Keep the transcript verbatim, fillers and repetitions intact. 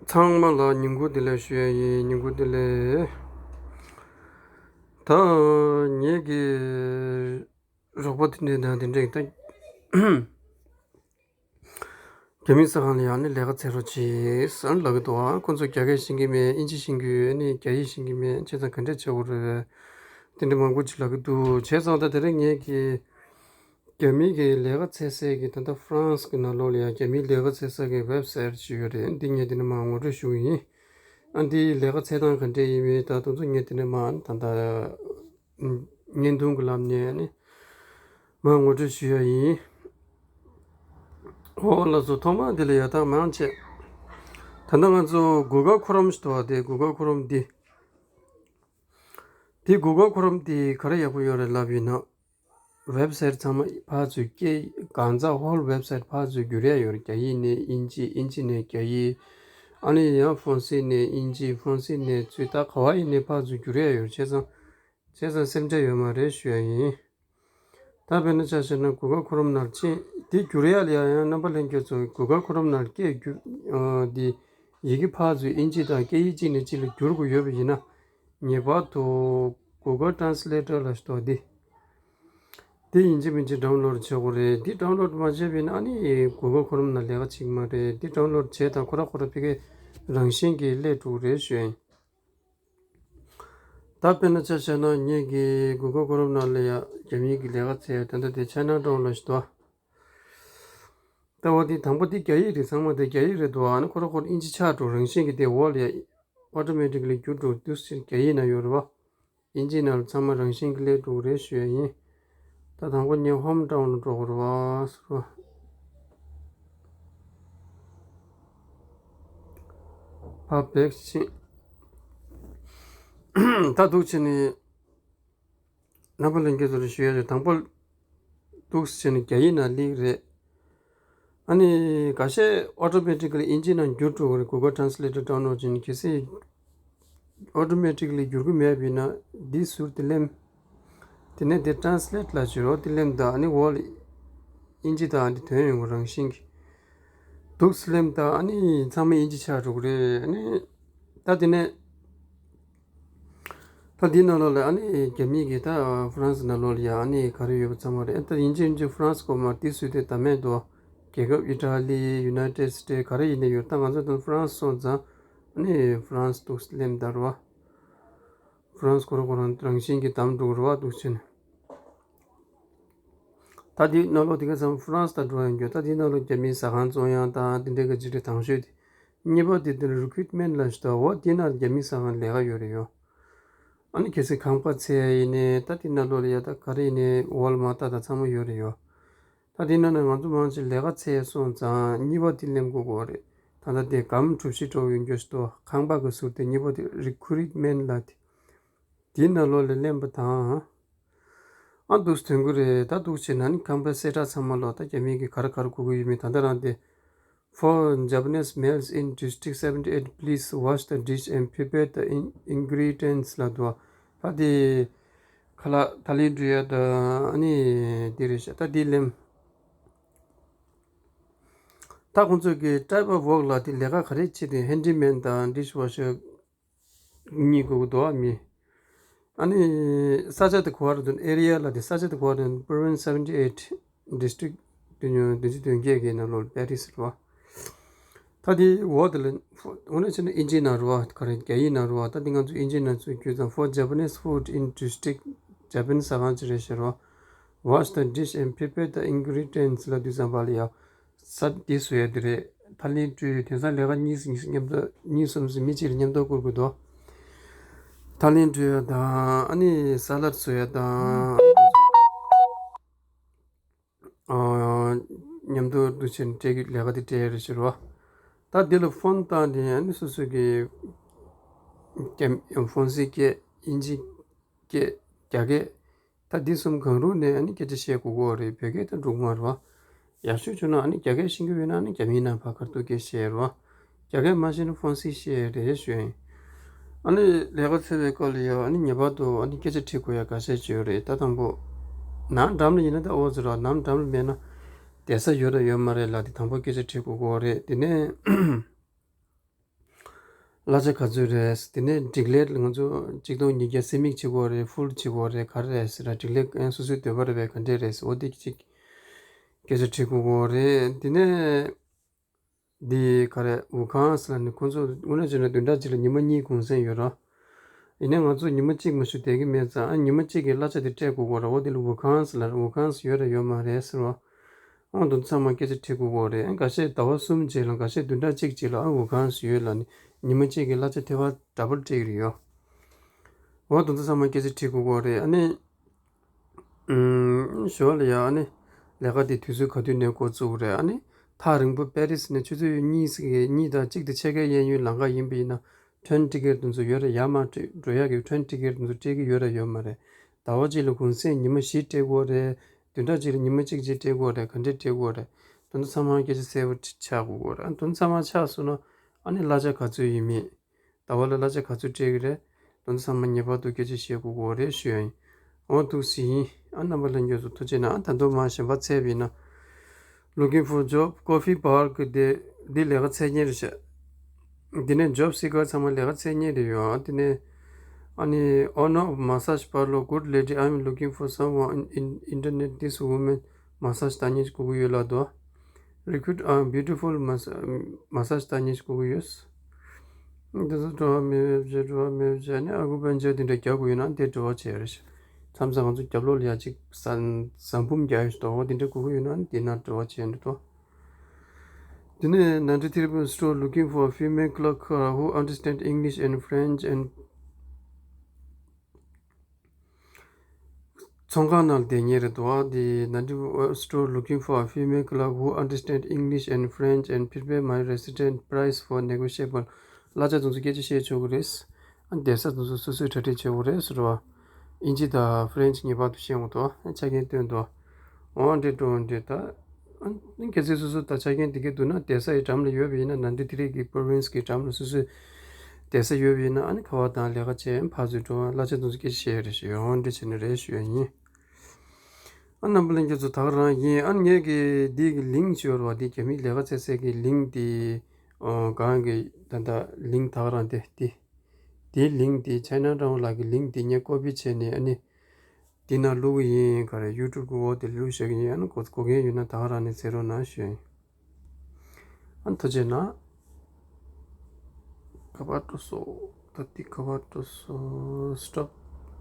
ཚང་མ་ལ་ཉིན་གུང་བདེ་ལེགས་ཞུ་ཡ་ཡིན། ཉིན་གུང་བདེ་ལེགས། ད་ངེད་ཀྱི་རོགས་པ་དེ་འདྲས་དང་དེ་འདྲས་ད་རྒྱ་མིའི་ཟ་ཁང་ལ་ཡང་ནི་ལས་ཀ་འཚོལ་རོགས་གྱིས་ཟེར་ལབ་ཀྱི་འདུག་ཨ་ཁོ་ཚོ་རྒྱ་སྐད་ཤེས་ཀྱི་མེད། ཨིན་ཇི་ཤེས་ཀྱི་ཡོད། ཨ་ནི་རྒྱ་ཡིག་ཤེས་ཀྱི་མེད། བྱས་ཙང་ག་འདྲས་བྱེད་དགོས་རེད། དེ་འདྲས་མང་པོ་ཅིག་ལབ་ཀྱི་འདུག་བྱས་ཙང་ད་དེ་རིང་ངེད་ཀྱི་རྒྱ་མིའི་གི་ལས་ཀ་འཚོལ་སའི་གི་ད་ལྟ་ཧྥ་རན་སི་གི་ནང་ལོགས་ལ་ཡང་རྒྱ་མིའི་ལས་ཀ་འཚོལ་ས་གི་ཝེབ་སའིཊ་ཅིག་ཡོད་རེད། འདི་ངས་འདི་ནས་མར་ངོ་སྤྲོད་ཞུ་གི་ཡིན། ཨ་འདིའི་ལས་ཀ་འཚོལ་སྟངས་ག་འདྲས་ཡིན་མིན་ད་དེ་ཚོ་ངས་འདི་ནས་མར་ད་ལྟ་བརྙན་ཐུང་གི་ལམ་ནས་ནི་མར་ངོ་སྤྲོད་ཞུ་ཡ་ཡིན། ཨོ་ལགས་སོ། ཐོག་མར་འདི་ལ་ཡ་ཐག་མང་ཆེ། ད་ལྟ་ང་ཚོ་གུ་གལ་ཁོ་རོམ་ཞིག་འདུག་བ། དེ་གུ་གལ་ཁོ་རོམ་འདི། དེ་གུ་གལ་ཁོ་རོམ་དེ་ག་རེ་ཡག་པོ་ཡོད་རེད་ལབ་ཡིན་ན། ཝེབ་སའིཊ་ཚང་མ་ཕར་ཚུར་སྐད་གང་ཚ་ཧོལ་ཝེབ་སའིཊ་ཕར་ཚུར་བསྒྱུར་ཡ་ཡོད་རེད། རྒྱ་ཡིག་ནས་དབྱིན་ཇི། དབྱིན་ཇི་ནས་རྒྱ་ཡིག་ཨ་ནི་ཡང་ཧྥོན་སི་ནས་དབྱིན་ཇི། ཧྥོན་སི་ནས་ཚུར་ད་ག་བ་ཡིན་ནས་ཕར་ཚུར་བསྒྱུར་ཡ་ཡོད་རེད། བྱས་ཙང་བྱས་ཙང་སེམས་ཁྲལ་ཡོད་མ་རེད་ཞུ་ཡ་ཡིན། ད་དཔེར་ན་ཆ་བཞག་ན་གུ་གལ་ཁོ་རོམ་ནང་ཕྱིན། དེ་བསྒྱུར་ཡ་ལ་ཡང་རྣམ་པ་ལྷན་རྒྱས་ཚོ་གུ་གལ་ཁོ་རོམ་ནང་སྐད་བསྒྱུར་ཨ་དེ་ཡི་གེ་ཕར་ཚུར་དབྱིན་ཇི་དང་སྐད་ཡིག་གཅིག་ནས་གཅིག་ལ་བསྒྱུར་དགོས་ཡོད་པ་ཡིན་ན། ངེས་པར་དུ་གུ་གལ་ཊེན་སི་ལེ་ཊར་ལ་ཞུ་དོ་འདི། འདི་ཡིན་གཅིག་མིན་གཅིག་ཌའུན་ལོཌ་བྱེད་དགོས་རེད། འདི་ཌའུན་ལོཌ་མ་བྱས་པ་ཡིན་ན་ཨ་ནི་གུ་གལ་ཁོ་རོམ་ནང་ལས་ཀ་བྱེད་ཀྱི་མ་རེད། འདི་ཌའུན་ལོཌ་བྱས་དང་ཁོ་ར་ཁོ་ར་ཕ་གི་རང་བཞིན་གྱིས་སླེབས་འགྲོ་གི་རེད་ཞུ་ཡིན། ད་དཔེར་ན་ཆ་བཞག་ན་ངེད་ཀྱི་གུ་གལ་ཁོ་རོམ་ནང་ལ་ཡ་རྒྱ་མིའི་གི་ལས་ཀ་འཚོལ་ཡ་ད་ལྟ་དེ་ཆའི་ན་ཊའུན་ལ་ཞུ་དོ། ད་འོ་དེ་དང་པོ་དེ་རྒྱ་ཡིག་རེད། ཚང་མ་དེ་རྒྱ་ཡིག་རེད་འདུག་ཨ་ནི་ཁོ་ར་ཁོ་ར་དབྱིན་ཇི་ཆགས་འགྲོ། རང་བཞིན་གྱིས་དེ་འོག་ལ་ཡ་ཨོ་ཊོ་མེ་ཊིག་ལི་བསྒྱུར་འགྲོ། དུས་ཕྱིན་རྒྱ་ཡིག་ནང་ཡོད་རེད་བ། དབྱིན་ཇི་ནང་ལ་ཚང་མ་རང་བཞིན་གྱིས་སླེབས་འགྲོ་གི་རེད་ཞུ་ཡ་ཡིན། ད་དང་པོ་ངས་ཧོམ་ཊའུན་ལ་འགྲོ་དགོས་རེད་བ་ཟེར་བ། ཕར་བེག་ཕྱིན། ད་འདུག་བྱས་ནས་རྣམ་པ་ལྷན་རྒྱས་ཚོ་ལ་ཞུ་ཡ་རེད། དང་པོ་འདུག་བྱས་ནས་རྒྱ་ཡིག་ནང་སླེབས་རེད། ཨ་ནི་འགའ་ཤས་ཨོ་ཊོ་མེ་ཊི་ཀ་ལི་དབྱིན་ཇི་ནང་བསྒྱུར་འགྲོ་གི་རེད། གུ་གལ་ཊེན་སི་ལེ་ཊར་ཌའུན་ལོཌ་བྱས་ནས། གལ་སྲིད་ཨོ་ཊོ་མེ་ཊི་ཀ་ལི་བསྒྱུར་གྱི་མེད་པ་ཡིན་ན་འདི་ཟུར་དེ་ལེམ། དེ་ནས་དེ་ཊེན་སི་ལེ་ཊི་ལ་བྱོས་རོགས། དེ་ལེམ་དང་ཨ་ནི་འོག་ལ་དབྱིན་ཇི་དང་འདི་དོན་ཡོང་གི་རང་བཞིན་གྱིས་འདུག་སེ་ལེམ་དང་། ཨ་ནི་ཚང་མ་དབྱིན་ཇི་ཆགས་འགྲོ་གི་རེད། ཨ་ནི་ད་དེ་ནས་ད་འདི་ནང་ལོགས་ལ་ཨ་ནི་རྒྱ་མིའི་གི་ད་ཧྥ་རན་སི་ནང་ལོགས་ལ་ཡ་ཨ་ནི་ག་རེ་ཡོད་པ་ཚང་མ་རེད། ཨ་ད་དབྱིན་ཇི་དབྱིན་ཇི་ཧྥ་རན་སི་སྐོར་མ་དེ་ཟུར་དེ་ད་མེད་དོ། རྒྱལ་ཁབ་ཨི་ཊ་ལི། ཡུ་ནའི་ཊེཌ་སི་ཊེཊ་ག་རེ་ཡིན་ནའི་ཡོད། ད་ང་ཚོ་དང་ཧྥ་རན་སི་སོང་ཙང་ཨ་ནི་ཧྥ་རན་སི་འདུག་སེ་ལེམ་ད་རེད་བ། ཧྥ་རན་སི་ཁོ་རང་ཁོ་རང་རང་བཞིན་གྱིས་བདམས་འགྲོ་གི་རེད་བ། འདུག་བྱས་ནས་ད་འདི་ནང་ལོགས་དེ་ག་ཚང་ཧྥ་རན་སི་དང་འགྲོ་ཡ་ཡིན་རྒྱུ། ད་འདི་ནང་ལོགས་རྒྱ་མིའི་ཟ་ཁང་བཙོང་ཡ་དང་དེ་འདྲའི་ག་ཅིག་རེད། དང་ཤོས་དེ། གཉིས་པ་དེ་དེ་རི་ཀུ་རུཊ་མེན་ཊི་ལ་ཞུ་དོ། འོ་དེ་ནང་རྒྱ་མིའི་ཟ་ཁང་ལས་ཀ་ཡོད་རེད་ཡོ། ཨ་ནི་གལ་སྲིད་ཁང་པ་འཚོལ་ཡ་ཡིན་ནའི་ད་དེ་ནང་ལོགས་ལ་ཡ་ད་ག་རེ་ཡིན་ནའི་ཝོལ་མཱར་ཊི་ད་ཚང་མ་ཡོད་རེད་ཡོ། ད་དེ་ནང་ནས་ང་ཚོ་མང་ཆེ་ལས་ཀ་འཚོལ་ཡ་སོང་ཙང་གཉིས་པ་དེ་ལེམ་དགོས་ཀྱི་རེད། ད་ལྟ་དེ་སྒམ་གྲུ་བཞི་འདྲ་བོ་ཡོད་རྒྱུ་ཞིག་འདུག་ཁང་པ་གི་ཟུར་དེ་གཉིས་པ་དེ་རི་ཀུ་རུཊ་མེན་ཊི་ལ་དེ། དེའི་ནང་ལོགས་ལ་ལེམ་པ་དང་། ཨ་འདུག་སེ་དོན་གྱི་རེད། ད་འདུག་བྱས་ན་ནི་ཁང་པའི་གསལ་བསྒྲགས་ཚང་མ་ལོགས་ད་རྒྱ་མིའི་གི་ག་རེ་ག་རེ་དགོས་ཀྱི་ཡོད་མེད། ད་ལྟ་རང་དེ། For Japanese males in District seventy-eight, please wash the dish and prepare the in- ingredients ལབ་འདུག་ད་དེ་ཁ་ལག་ཐ་ལི་འབྲུ་ཡ་ད་ཨ་ནི་དེ་རེད་ཤག་ད་དེ་ལེམ། ད་ཁོང་ཚོས་གི་type of work ལ་དེ་ལས་ཀ་ག་རེ་བྱེད་དེ། ཧེན་ཌི་མེན་དང་ཌི་ཤི་ཝ་ཤར་གཉིས་དགོས་ཀྱི་འདུག་ཨ་མི། ཨ་ནི་ས་ཆ་དེ་ག་བར་འདུག་ཨེ་རི་ཡ་ལ་དེ་ས་ཆ་དེ་ག་བར་འདུག Province seventy eight, District བདུན་ཅུ་དོན་བརྒྱད་ཀྱི་ནང་ལོགས་པེ་རི་སི་རེད་བ། ད་དེ་འོག་དེ་ལ་འོ་ན་བྱས་ན་དབྱིན་ཇིའི་ནང་རེད་བ། ག་རེ་རྒྱ་ཡིག་ནང་རེད་བ། ད་དེ་ང་ཚོ་དབྱིན་ཇིའི་ནང་ཚུར་བསྒྱུར་ཙང་For Japanese food in district, ཇ་པན་ཟ་ཁང་ཅིག་རེད་ཟེར་བ། Wash the dish and prepare the ingredients ལབ་དུས་ཙམ་པ་ལ་ཡ། ས་དེ་བཟོ་ཡ་དེ་རེད། ཐ་ལན་བཀྲུས། དེང་སང་ལས་ཀ་གཉིས་གཉིས་མཉམ་དུ་གཉིས་གསུམ་གསུམ་མི་གཅིག་ལ་མཉམ་དུ་བསྐུར་དགོས་འདུག་ཐ་ལན་བཀྲུས་ཡ་དང་ཨ་ནི་ས་ལད་བཟོ་ཡ་དང་། ཨ། མཉམ་དུ་འདུ་བྱེད་སྤྲད་རྒྱུ་ལས་ཀ་དེ་སྤྲད་ཡ་རེད་ཟེར་བ། ད་འདི་ལ་ཕོན་བཏང་དེ་ཨ་ནི་སོ་སོ་གི་རྒྱ་ཧྥོན་སི་སྐད། དབྱིན་ཇི་སྐད། རྒྱ་སྐད། ད་འདི་གསུམ་གང་རུང་ནས་ཨ་ནི་སྐད་ཆ་བཤད་དགོས་ཀྱི་རེད། བོད་སྐད་ད་འགྲིག་མ་རེད་བ། ཡག་ཤོས་བྱུང་ན་ཨ་ནི་རྒྱ་སྐད་ཤེས་ཀྱི་ཡོད་ན་ཨ་ནི་རྒྱ་མིའི་ནང་ཕར་ཁ་ཐུག་སྐད་བཤད་རེད་བ། རྒྱ་སྐད་མ་ཤེས་ན་ཧྥོན་སི་བཤད་རེད་ཞུ་ཡིན། ཨ་ནི་ལས་ཀ་འཚོལ་བའི་སྐབས་ལ་ཡང་ཨ་ནི་ངེས་པར་དུ་ཨ་ནི་སྐད་ཆ་དྲི་དགོས་ཡ་འགའ་ཤས་ཅིག་ཡོད་རེད། ད་དང་པོ་ནང་འགྲམ་ལ་ཡིན་ན་ད་ཨོ་ཙི་ར། ནང་འགྲམ་ལ་མེད་ན་བསྡད་ས་ཡོད་ར་ཡོད་མ་རེད་ལ། དེ་དང་པོ་སྐད་ཆ་དྲི་དགོས་ཀྱི་རེད། དེ་ནས་ གླ་ཆ་ག་ཚོད་རེད། དེ་ནས་སྒྲིག་ལས་ང་ཚོ་གཅིག་སྟོང་ཉིས་བརྒྱ་སེ་མིག་བྱེད་དགོས་རེད། ཕུལ་བྱེད་དགོས་རེད། ག་རེ་རེད་ཟེར་ན་སྒྲིག་ལས་སོ་སོའི་འདོད་པ་རེད་པས། ག་འདྲས་རེད་ཟེར། འོ་དེ་གཅིག་སྐད་ཆ་དྲི་དགོས་ཀྱི་རེད། དེ་ནས་འདི་ག་རེད། ཝུ་ཁང་ཟེར་ལ་ནི་ཁོང་ཚོ་དངོས་གནས་བྱས་ན་བདུན་ཕྲག་གཅིག་ལ་ཉི་མ་གཉིས་གུང་སེང་ཡོད་ར། ཡིན་ནའི་ང་ཚོ་ཉི་མ་གཅིག་མ་གཏོགས་བསྡད་ཀྱི་མེད་ཙང་། ཨ་ཉི་མ་གཅིག་གི་གླ་ཆ་དེ་སྤྲད་དགོས་ཀྱི་རེད། འོ་དེ་ལ་ཝུ་ཁང་ཟེར་ལ། ཝུ་ཁང་ཟེར་ཡོད་རེད་ཡོད་མ་རེད་ཟེར་བ། ཨང་། དེ་ཚང་མ་སྐད་ཆ་དྲི་དགོས་ཀྱི་རེད། ཨ་འགའ་ཤས་ཟླ་བ་གསུམ་རྗེས་ལ། འགའ་ཤས་བདུན་ཕྲག་གཅིག་རྗེས་ལ། ཨ་ཝུ་ཁང་ཟེར་ཡོད་ལ་ནི་ཉི་མ་གཅིག་གི་གླ་ཆ་ཐེ་བ་ཌབ་བལ་སྤྲད་ཀྱི་རེད་ཡོད། འོ་དེ་ཚང་མ་སྐད་ཆ་དྲི་དགོས་ཀྱི་རེད། ཨ་ནི་ཞོར་ལ་ཡ་ཨ་ནི་ལས་ཀ་དེ་དུས་ཚོད་ག་དུས་ནས་འགོ་བཙུགས་རེད། ཨ་ནི་ཐག་རིང་པོ་པེ་རི་སི་ནས་ཆུ་ཚོད་གཉིས་ཀྱི་གཉིས་དང་གཅིག་དང་ཕྱེད་ཀའི་གཡས་གཡོན་ལམ་ཁ་ཡིན་པ་ཡིན་ན། ཊེན་ཊི་ཀེ་ཊི་དེ་ཚོ་ཡོད་རེད་ཡ། མར་འགྲོ་ཡག་གི་ཊེན་ཊི་ཀེ་ཊི་དེ་ཚོ་སྤྲད་ཀྱི་ཡོད་རེད་ཡོད་མ་རེད། ཟླ་བ་གཅིག་ལ་གུང་སེང་ཉི་མ་བཞི་སྤྲད་དགོས་རེད། བདུན་ཕྲག་གཅིག་ལ་ཉི་མ་གཅིག་གཅིག་སྤྲད་དགོས་རེད། ག་འདྲས་སྤྲད་དགོས་རེད། དེ་ཚོ་ཚང་མ་སྐད་ཆ་གསལ་པོ་ཆགས་དགོས་རེད། ཨ་དེ་ཚོ་ཚང་མ་ཆགས་སོང་ན་ཨ་ནི་གླ་ཆ་ག་ཚོད་ཡིན་མིན། ཟླ་བ་ལ་གླ་ཆ་ག་ཚོད་སྤྲད་ཀྱི་རེད། དེ་ཚོ་ཚང་མ་ངེས་པར་དུ་སྐད་ཆ་བཤད་དགོས་ཀྱི་རེད་ཞུ་ཡ་ཡིན། འོ་འདུག་སེ་ཡིན། ཨ་རྣམ་པ་ལྷན་རྒྱས་ཚོ་ཐུགས་རྗེ་གནང་། ཨ་ད་དུང་མར་གཞན་པ་བཙལ་བ་ཡིན་ན། Looking for job, Coffee Park དེ་འདི་ལས་ཀ་འཚོལ་མཁན་རེད་ཤག་དེ་ནས་ཇོབ་སི་ཀར་ཚང་མ་ལས་ཀ་འཚོལ་མཁན་རེད་ཡོད། ཨ་དེ་ནས་ཨ་ནི་owner of massage parlor, good lady, I'm looking for someone in, in internet, this woman massage ལྟ་མཁན་ཞིག་དགོས་ཀྱི་ཡོད་ལབ་འདུག Recruit a beautiful massage ལྟ་མཁན་ཞིག་དགོས་ཀྱི་ཡོད། འདི་ཚོ་འགྲོ་བ་མེད་པའི་བྱས། འགྲོ་བ་མེད་པའི་བྱས་ནས་ཨ་ཁུ་པན་ཆེ་དེ་འདྲ་རྒྱག་དགོས་ཡོད་ན་དེ་འབྲེལ་བ་བྱས་རེད་ཤག་མཚམས་མཚམས་ང་ཚོ་རྒྱབ་ལོགས་ལ་ཡ་གཅིག་ཟ་ཟ་འབུམ་རྒྱག་ཡོད་ཤག་འོ་དེ་འདྲ་དགོས་ཀྱི་ཡོད་ན་དེ་ན་འབྲེལ་བ་བྱས་འདུག་དེ་ནས་ninety-three store looking for a female clerk who understand English and French and ཚོང་ཁང་ནང་བསྡད་མཁན་རེད་འདུག་ཨ། དེ་ninety store looking for a female clerk who understand English and French and prepare my recipe, price for negotiable. གླ་ཆ་དེ་ཚོ་སྐད་ཆ་བཤད་ཆོག་གི་རེད། ཨ་བསྡད་ས་དེ་ཚོ་སོ་སོས་གྲ་སྒྲིག་བྱེད་དགོས་རེད་ཟེར་བ། ཨིན་ཇི་དང་ཧྥ་རན་ཆི་ངེས་པར་དུ་ཤེས་དགོས་འདུག་ཨ་ཆ་རྐྱེན་བཏོན་འདུག་འོ་འདྲས་འགྲོ་འདྲས་ད། ཨ་གལ་སྲིད་སོ་སོ་ད་ཆ་རྐྱེན་དེ་གས་འདུག་ན་བསྡད་ས་ཡི་འགྲམ་ལ་ཡོད་པ་ཡིན་ན། ninety-three གི་པོ་རོ་བིན་སི་གི་འགྲམ་ལ་སོ་སོའི་བསྡད་ས་ཡོད་པ་ཡིན་ན། ཨ་ནི་ཁ་པར་དང་ལས་ཀ་བྱས་ཕར་ཚུར་འགྲོ་གླ་ཆ་དེ་ཚོ་སྐད་ཆ་བཤད་རེད་ཞུ་ཡོང་འདྲ་བྱས་ནས་རེད་ཞུ་ཡ་ཡིན། ཨ་རྣམ་པ་ལྷན་རྒྱས་ཚོ་ད་ག་རང་ཡིན། ཨ་ངས་ཀྱི་འདི་གི་ལིང་ཀི་ཅིག་ཡོད་རེད་བ། འདི་རྒྱ་མིའི་ལས་ཀ་བྱེད་སའི་གི་ལིང་ཀི་དེ་ཨོ་གང་གི་ད་ལྟ་ལིང་ཀི་ད་ག་རང་དེ་དེ་དེའི་ལིང་ཀི་དེ་ཆའི་ན་ཊའུན་ལགས་ཀྱི་ལིང་ཀི་དེ་ངས་ཀོ་པི་བྱས་ནས་ཨ་ནི། འདི་ན་བླུག་གི་ཡིན། ག་རེ་ཡུ་ཊུབ་གི་འོག་དེ་བླུག་བཞག་གི་ཡིན། ཨ་ནི་གོ་གོ་མཁན་ཡོད་ན་ད་ག་རང་ནས་འཛུལ་རོགས་གནང་ཞུ་ཡིན། ཨ་ནི་ཐུགས་རྗེ་གནང་། ག་པར་འགྲོ་སོང་། ད་འདི་ག་པར་འགྲོ་སོང་། སི་ཊོབ་